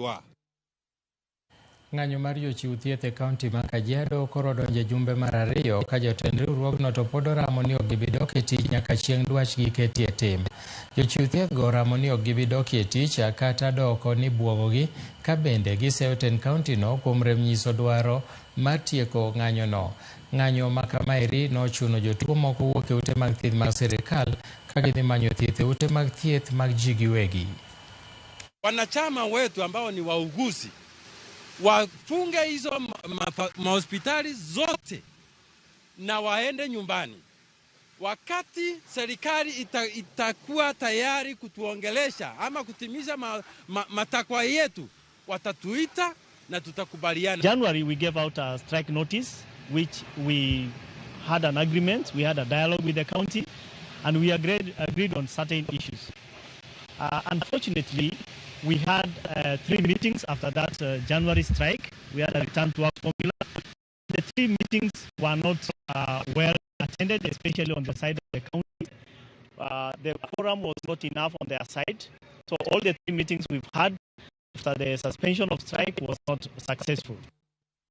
you are. Ng'anyo mar jochiw thieth e kaunti ma Kajiado koro odonjo e jumbe mar ariyo ka jotend riwruogno to pod oramo ni ok gibi dok e tich nyaka chieng' dwachgi ketie tim. Jochiw thieth go oramo ni ok gibi dok e tich kata doko ni buogogi ka bende giseyo tend kaunti no kuom rem nyiso dwaro mar tieko ng'anyono. Ng'anyo ma kamaeri nochuno jotuo moko wuok e ute mag thieth mag sirikal ka gidhi manyo thieth e ute mag thieth mag ji giwegi. Wanachama wetu ambao ni wauguzi wafunge hizo mahospitali zote na waende nyumbani. Wakati serikali itakuwa tayari kutuongelesha ama kutimiza matakwa yetu, watatuita na tutakubaliana. January we gave out a strike notice which we had an agreement, we had a dialogue with the county and we agreed on certain issues. Unfortunately, we had three meetings after that January strike. We had a return to work formula. The three meetings were not well attended, especially on the side of the county. The quorum was not enough on their side. So all the three meetings we've had after the suspension of strike was not successful.